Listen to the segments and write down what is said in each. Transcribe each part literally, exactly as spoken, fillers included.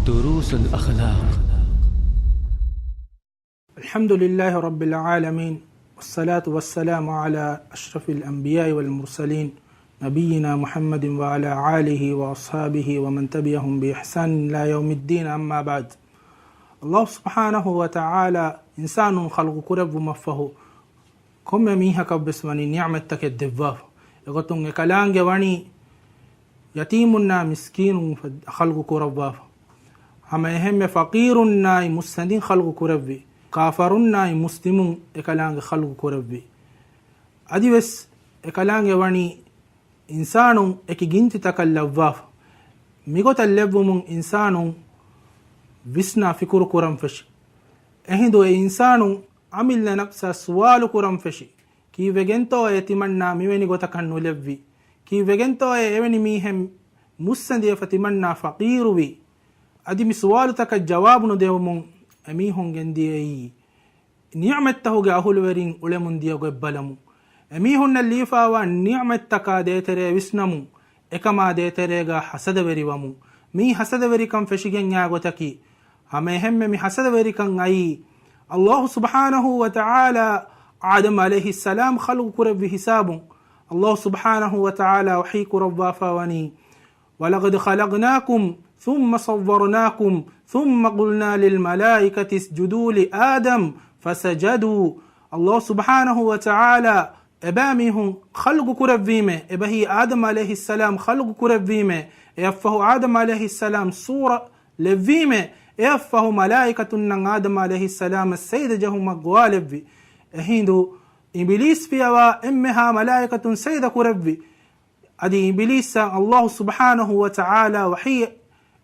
دروس الأخلاق. الحمد لله رب العالمين، والصلاة والسلام على أشرف الأنبياء والمرسلين، نبينا محمد وعلى آله وأصحابه ومن تبعهم بإحسان إلى يوم الدين، أما بعد. ﷲ ސުބްޙާނަހޫ ވަތަޢާލާ އިންސާނުން ޚަލްޤު ކުރެއްވުމަށްފަހު، ކޮންމެ މީހަކަށްވެސް ވަނީ ނިޢުމަތްތަކެއް ދެއްވާފަ. އެގޮތުން އެކަލާނގެ ވަނީ ޔަތީމުންނާ މިސްކީނުން ޚަލްޤު ކުރައްވާފަ. ހަމަ އެހެންމެ ފަޤީރުންނާއި މުއްސަނދިން ޚަލްޤު ކުރެއްވި. ކާފަރުންނާއި މުސްލިމުން އެކަލާނގެ ޚަލްޤު ކުރެއްވި. އަދިވެސް އެކަލާނގެ ވަނީ އިންސާނުން އެކި ގިންތިތަކަށް ލައްވާފަ. މިގޮތަށް ލެއްވުމުން އިންސާނުން ވިސްނާ ފިކުރު ކުރަން ފެށި. އެހިނދު އެ އިންސާނުން އަމިއްލަ ނަފްސާ ސުވާލު ކުރަން ފެށި. ކީއްވެގެންތޯއޭ ތިމަންނާ މިވެނި ގޮތަކަށް ނުލެއްވީ؟ ކީއްވެގެންތޯއޭ އެވެނި މީހެއް މުއްސަނދިވެފަ ތިމަންނާ ފަޤީރުވީ؟ އަދި މި ސުވާލުތަކަށް ޖަވާބު ނުދެވުމުން އެމީހުން ގެންދިޔައީ ނިޢުމަތްތަހުގެ އަހުލުވެރިން އުޅެމުން ދިޔަ ގޮތް ބަލަމުން. އެމީހުންނަށް ލީފާވާ ނިޢުމަތްތަކާ ދޭތެރޭ ވިސްނަމުން، އެކަމާ ދޭތެރޭގަ ހަސަދަވެރިވަމުން. މީ ހަސަދަވެރިކަން ފެށިގެންޏާ ގޮތަކީ، ހަމައެހެންމެ މި ހަސަދަވެރިކަން އައީ، ﷲ ސުބްޙާނަހޫ ވަތަޢާލާ އާދަމް ޢަލައިހިއްސަލާމް ޚަލްޤު ކުރެއްވި ހިސާބުން. ﷲ ސުބްޙާނަހޫ ވަތަޢާލާ ވަޙީ ކުރައްވާފަ ވަނީ، وَلَقَدْ خَلَقْنَاكُمْ ثُمَّ صَوَّرْنَاكُمْ ثُمَّ قُلْنَا لِلْمَلَائِكَةِ اسْجُدُوا لِآدَمَ فَسَجَدُوا. ﷲ ސުބްޙާނަހޫ ވަތަޢާލާ އެބައިމީހުން ޚަލްޤު ކުރެއްވީމޭ، އެބަހީ އާދަމް ޢަލައިހިއްސަލާމް ޚަލްޤު ކުރެއްވީމޭ، އެއަށްފަހު އާދަމް ޢަލައިހިއްސަލާމް ސޫރަ ލެއްވީމޭ، އެއަށްފަހު މަލާއިކަތުންނަށް އާދަމް ޢަލައިހިއްސަލާމަށް ސަޖިދަ ޖެހުމަށް ގޮވާލެއްވި. އެހިނދު އިބިލީސް ފިޔަވާ އެންމެހާ މަލާއިކަތުން ސަޖިދަ ކުރެއްވި. އަދި އިބިލީސްއަށް ﷲ ސުބްޙާނަހޫ ވަތަޢާލާ ވަޙީ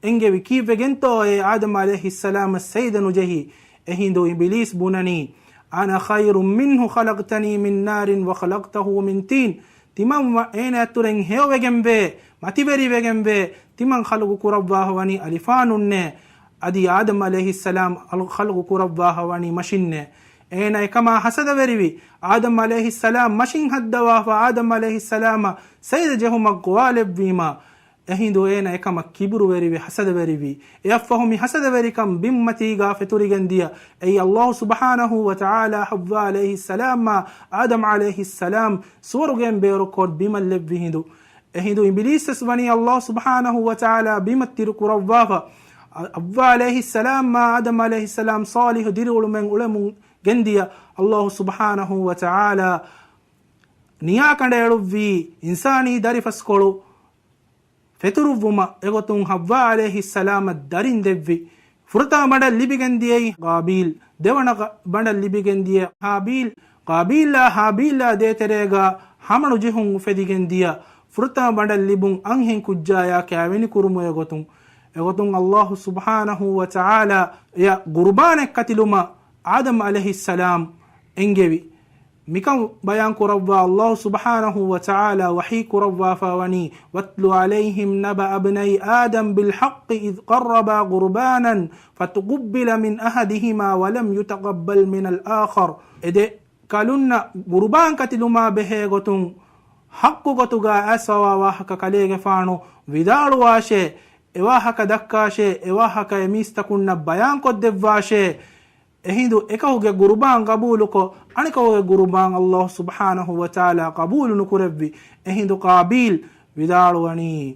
އެންގެވި، ކީއްވެގެންތޯއޭ އާދަމް ޢަލައިހިއްސަލާމަށް ސަޖިދަ ނުޖެހީ؟ އެހިނދު އިބިލީސް ބުނަނީ، أَنَا خَيْرٌ مِنْهُ خَلَقْتَنِي مِنْ نَارٍ وَخَلَقْتَهُ مِنْ طِينٍ. ތިމަން ވަ-، އޭނަ އަތުރެން ހެޔޮވެގެންވޭ، މަތިވެރިވެގެންވޭ، ތިމަން ޚަލްޤު ކުރައްވާފަ ވަނީ އަލިފާނުންނޭ. އަދި އާދަމް ޢަލައިހިއްސަލާމް ޚަލް-، ޚަލްޤު ކުރައްވާފަ ވަނީ މަށިންނޭ. އޭނަ އެކަމާ ހަސަދަވެރިވި. އާދަމް ޢަލައިހިއްސަލާމް މަށިން ހައްދަވާފަ އާދަމް ޢަލައިހިއްސަލާމަށް ސަޖިދަ ޖެހުމަށް ގޮވާލެއްވީމާ، އެހިނދު އޭނަ އެކަމަށް ކިބުރުވެރިވި، ހަސަދަވެރިވި. އެއަށްފަހު މި ހަސަދަވެރިކަން ބިންމަތީގާ ފެތުރިގެން ދިޔަ. އެއީ ﷲ ސުބްޙާނަހޫ ވަތަޢާލާ ޙައްވާ ޢަލައިހިއްސަލާމާ އާދަމް ޢަލައިހިއްސަލާމް ސުވަރުގެއިން ބޭރުކޮށް ބިމަށް ލެއްވި ހިނދު. އެހިނދު އިބިލީސްވެސް ވަނީ ﷲ ސުބްޙާނަހޫ ވަތަޢާލާ ބިމަށް ތިރި ކުރައްވާފަ. ޙައްވާ ޢަލައިހިއްސަލާމް މާ އާދަމް ޢަލައިހިއްސަލާމް ޞާލިޙު ދިރިއުޅުމެއް އުޅެމުން ގެންދިޔަ ﷲ ސުބްޙާނަހޫ ވަތަޢާލާ ނިޔާކަނޑައެޅުއްވީ އިންސާނީ ދަރިފަސްކޮޅު ފެތުރުއްވުމަށް. އެގޮތުން ޙައްވާ ޢަލައިހިއްސަލާމަށް ދަރިން ދެއްވި. ފުރަތަމަ ބަނޑަށް ލިބިގެން ދިޔައީ ޤާބީލް، ދެވަނަ ގަ-، ބަނޑަށް ލިބިގެން ދިޔަ ހާބީލް. ޤާބީލާ ހާބީލާ ދޭތެރޭގަ ހަމަނުޖެހުން އުފެދިގެން ދިޔަ ފުރަތަމަ ބަނޑަށް ލިބުން އަންހެން ކުއްޖާޔާ ކައިވެނި ކުރުމުގެ ގޮތުން. އެގޮތުން ﷲ ސުބްޙާނަހޫ ވަތަޢާލާ އެޔަށް ޤުރުބާނެއް ކަތިލުމަށް އާދަމް ޢަލައިހިއްސަލާމް އެންގެވި. މިކަން ބަޔާން ކުރައްވާ ﷲ ސުބްޙާނަހޫ ވަތަޢާލާ ވަޙީ ކުރައްވާފަ ވަނީ، وَاتْلُ عَلَيْهِمْ نَبَأَ ابْنَيْ آدَمَ بِالْحَقِّ إِذْ قَرَّبَا قُرْبَانًا فَتُقُبِّلَ مِنْ أَحَدِهِمَا وَلَمْ يُتَقَبَّلْ مِنَ الْآخَرِ. އެ ދެ ކަލުންނަށް ޤުރުބާން ކަތިލުމާ ބެހޭ ގޮތުން ޙައްޤު ގޮތުގަ އައިސްފަވާ ވާހަކަ ކަލޭގެފާނު ވިދާޅުވާށޭ، އެވާހަކަ ދައްކާށޭ، އެވާހަކަ އެމީސްތަކުންނަށް ބަޔާންކޮށްދެއްވާށޭ. އެހިނދު އެކަކުގެ ޤުރުބާން ޤަބޫލުކޮށް، އަނެކަކުގެ ޤުރުބާން ﷲ ސުބްޙާނަހޫ ވަތަޢާލާ ޤަބޫލު ނުކުރެއްވި. އެހިނދު ޤާބީލް ވިދާޅުވަނީ،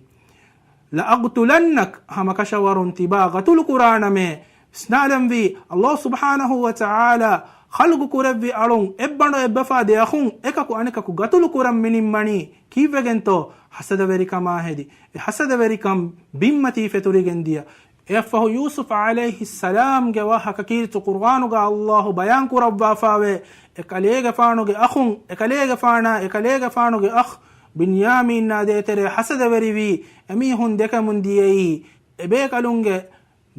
لَأَقْتُلَنَّكَ، ހަމަކަށަވަރުން ތިބާ ޤަތުލު ކުރާނަމޭ. ވިސްނާލަންވީ، ﷲ ސުބްޙާނަހޫ ވަތަޢާލާ ޚަލްޤު ކުރެއްވި އަޅުން އެއްބަނޑު އެއްބަފާ ދެ އަޚުން އެކަކު އަނެކަކު ޤަތުލު ކުރަން މިނިންމަނީ ކީއްވެގެންތޯ؟ ހަސަދަވެރިކަމާ ހެދި. އެ ހަސަދަވެރިކަން ބިންމަތީ ފެތުރިގެން ދިޔަ. އެއަށްފަހު ޔޫސުފް ޢަލައިހިއްސަލާމްގެ ވާހަކަ ކީރިތި ޤުރުއާނުގަ ﷲ ބަޔާން ކުރައްވާފަވޭ، އެކަލޭގެފާނުގެ އަޚުން، އެކަލޭގެފާނާ، އެކަލޭގެފާނުގެ އަޚް ބިންޔާމީންނާ ދޭތެރޭ ހަސަދަވެރިވީ، އެމީހުން ދެކެމުން ދިޔައީ، އެބޭކަލުންގެ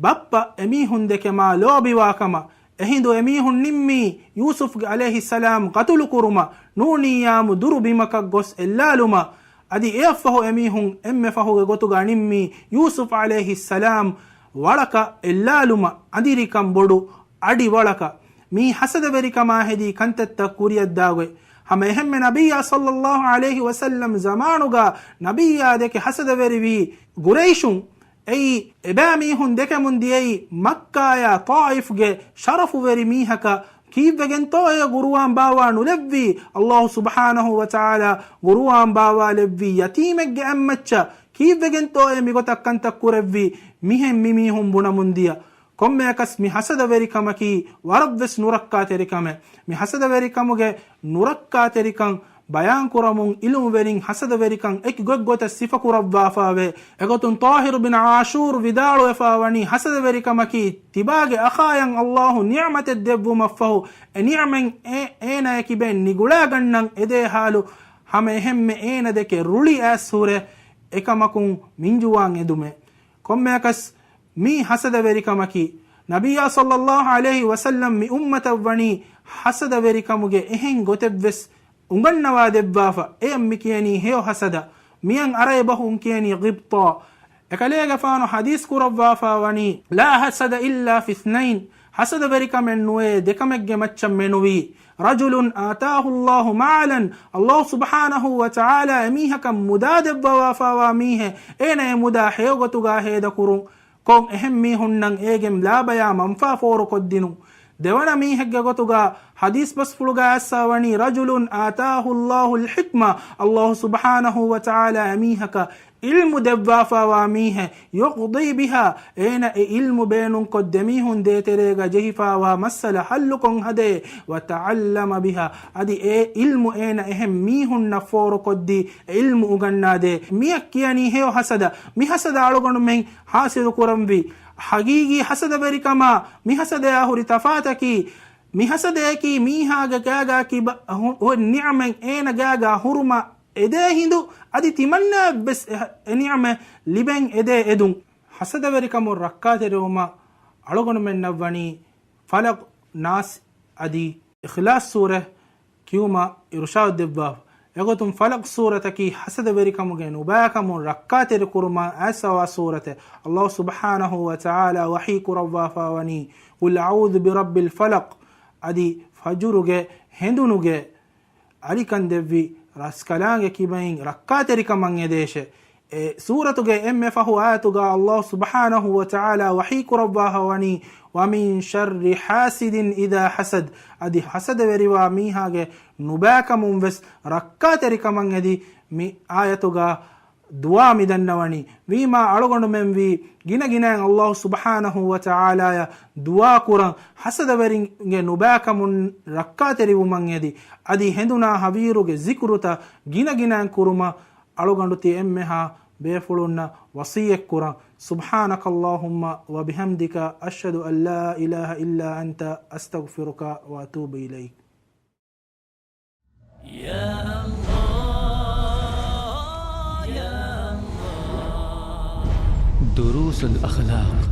ބައްޕަ އެމީހުން ދެކެމާ ލޯބިވާކަމަށް. އެހިނދު އެމީހުން ނިންމީ ޔޫސުފްގެ ޢަލައިހިއްސަލާމް ޤަތުލު ކުރުމަށް، ނޫނިއްޔާމު ދުރު ބިމަކަށް ގޮސް އެއްލާލުމަށް. އަދި އެއަށްފަހު އެމީހުން އެންމެ ފަހުގެ ގޮތުގަ ނިންމީ ޔޫސުފް ޢަލައިހިއްސަލާމް ވަޅަކަށް އެއްލާލުމަށް، އަނދިރިކަން ބޮޑު އަޑި ވަޅަކަށް. މީ ހަސަދަވެރިކަމާ ހެދީ ކަންތައްތައް ކުރިއަށްދާ ގޮތް. ހަމަ އެހެންމެ ނަބިއްޔާ ޞައްލައްލާހު ޢަލައިހި ވަސައްލަމް ޒަމާނުގަ ނަބިއްޔާ ދެކެ ހަސަދަވެރިވީ ޤުރައިޝުން. އެއީ، އެބައިމީހުން ދެކެމުން ދިޔައީ މައްކާޔާ ޠާއިފްގެ ޝަރަފުވެރި މީހަކަށް. ކީއްވެގެންތޯއޭ ޤުރުއާން ބާވާ ނުލެއްވީ؟ ﷲ ސުބްޙާނަހޫ ވަތަޢާލާ ޤުރުއާން ބާވާލެއްވީ ޔަތީމެއްގެ އަތްމައްޗަށް. ކީއްވެގެންތޯއޭ މިގޮތަށް ކަންތައް ކުރެއްވީ؟ މިހެން މިމީހުން ބުނަމުން ދިޔަ. ކޮންމެއަކަސް މި ހަސަދަވެރިކަމަކީ ވަރަށްވެސް ނުރައްކާތެރިކަމެއް. މި ހަސަދަވެރިކަމުގެ ނުރައްކާތެރިކަން ބަޔާންކުރަމުން ޢިލްމުވެރިން ހަސަދަވެރިކަން އެކި ގޮތްގޮތަށް ސިފަކުރައްވާފައެވެ. އެގޮތުން ޠާހިރު ބިން ޢާޝޫރު ވިދާޅުވެފައިވަނީ، ހަސަދަވެރިކަމަކީ ތިބާގެ އަޚާޔަށް ﷲ ނިޢުމަތެއް ދެއްވުމަށްފަހު، އެ ނިޢުމަތް އެ-، އޭނާޔަކީ ބޭން ނިގުޅާގަންނަން އެދޭ ޙާލު ހަމަ އެހެންމެ އޭނަ ދެކެ ރުޅި އައިސް ހުރެ އެކަމަކުން މިންޖުވާން އެދުމެއް. ކޮންމެއަކަސް މީ ހަސަދަވެރިކަމަކީ. ނަބިއްޔާ ޞައްލައްލާހު ޢަލައިހި ވަސައްލަމް މި އުއްމަތަށް ވަނީ ހަސަދަވެރިކަމުގެ އެހެން ގޮތެއްވެސް އުނގަންނަވާ ދެއްވާފަ. އެޔަށް މި ކިޔަނީ ހެޔޮ ހަސަދަ. މިއަށް ޢަރަބި ބަހުން ކިޔަނީ ޣިބްޠާ. އެކަލޭގެފާނު ޙަދީޘް ކުރައްވާފަ ވަނީ، لا حسد إلا في اثنين. ހަސަދަވެރިކަމެއް ނުވޭ ދެކަމެއްގެ މައްޗަށް މެނުވީ. رجل آتاه الله مالا، ﷲ ސުބްޙާނަހޫ ވަތަޢާލާ އެމީހަކަށް މުދާ ދެއްވަވާފައިވާ މީހެއް، އޭނަ އެ މުދާ ހެޔޮގޮތުގަ ހޭދަކުރުން. ކޮން އެހެން މީހުންނަށް އޭގެ ލާބަޔާ މަންފާ ފޯރުކޮށްދިނުން. ދެވަނަ މީހެއްގެ ގޮތުގަ ޙަދީޘް ބަސްފުޅުގަ އައިސްފަ ވަނީ، رجل آتاه الله الحكمة، ﷲ ސުބްޙާނަހޫ ވަތަޢާލާ އެމީހަކަށް ޢިލްމު ދެއްވާފައިވާ މީހެއް، يقضي بها، އޭނަ އެ ޢިލްމު ބޭނުންކޮށް ދެމީހުން ދޭތެރޭގަ ޖެހިފައިވާ މައްސަލަ ޙައްލުކޮށް ހަދޭ، وتعلم بها، އަދި އެ ޢިލްމު އޭނަ އެހެން މީހުންނަށް ފޯރުކޮށްދީ ޢިލްމު އުނގަންނާދޭ. މިއަށް ކިޔަނީ ހެޔޮ ހަސަދަ. މި ހަސަދަ އަޅުގަނޑުމެން ޙާޞިލު ކުރަންވީ. ޙަޤީޤީ ހަސަދަވެރިކަމާ މި ހަސަދަޔާ ހުރި ތަފާތަކީ، މި ހަސަދަޔަކީ މީހާގެ ގާގާ ކިބަ ހު-، ހުރި ނިޢުމަތް އޭނަ ގާގާ ހުރުމަށް އެދޭ ހިނދު، އަދި ތިމަންނައަށްވެސް އެ، އެ ނިޢުމަތް ލިބެން އެދޭ އެދުން. ހަސަދަވެރިކަމުން ރައްކާތެރިވުމަށް އަޅުގަނޑުމެންނަށް ވަނީ ފަލަޤް، ނާސް އަދި އިޚްލާޞް ސޫރަ ކިޔުމަށް އިރުޝާދު ދެއްވާފަ. އެގޮތުން ފަލަޤް ސޫރަތަކީ ހަސަދަވެރިކަމުގެ ނުބައިކަމުން ރައްކާތެރިކުރުމަށް އައިސްފަވާ ސޫރަތެއް. ﷲ ސުބްޙާނަހޫ ވަތަޢާލާ ވަޙީ ކުރައްވާފައިވަނީ، قل أعوذ برب الفلق، އަދި ފަޖުރުގެ ހެނދުނުގެ އަލިކަން ދެއްވި ރަސްކަލާނގެ ކިބައިން ރައްކާތެރިކަމަށް އެދޭށޭ. އެ ސޫރަތުގެ އެންމެ ފަހު އާޔަތުގަ ﷲ ސުބްޙާނަހޫ ވަތަޢާލާ ވަޙީ ކުރައްވާފަ ވަނީ، ومن شر حاسد إذا حسد، އަދި ހަސަދަވެރިވާ މީހާގެ ނުބައިކަމުން ވެސް ރައްކާތެރިކަމަށް އެދި މި އާޔަތުގަ ދުޢާ މި ދަންނަވަނީ. ވީމާ އަޅުގަނޑުމެން ވީ ގިނަ ގިނައިން ﷲ ސުބްޙާނަހޫ ވަތަޢާލާޔަށް ދުޢާ ކުރަން، ހަސަދަވެރިންގެ ނުބައިކަމުން ރައްކާތެރިވުމަށް އެދި، އަދި ހެނދުނާ ހަވީރުގެ ޒިކުރުތައް ގިނަ ގިނައިން ކުރުމަށް އަޅުގަނޑު ތި އެންމެހާ ބޭފުޅުންނަށް ވަޞިއްޔަތް ކުރަން. سبحانك اللهم وبحمدك، أشهد أن لا إله إلا أنت، أستغفرك وأتوب إليك. يا الله، يا الله. دروس الأخلاق.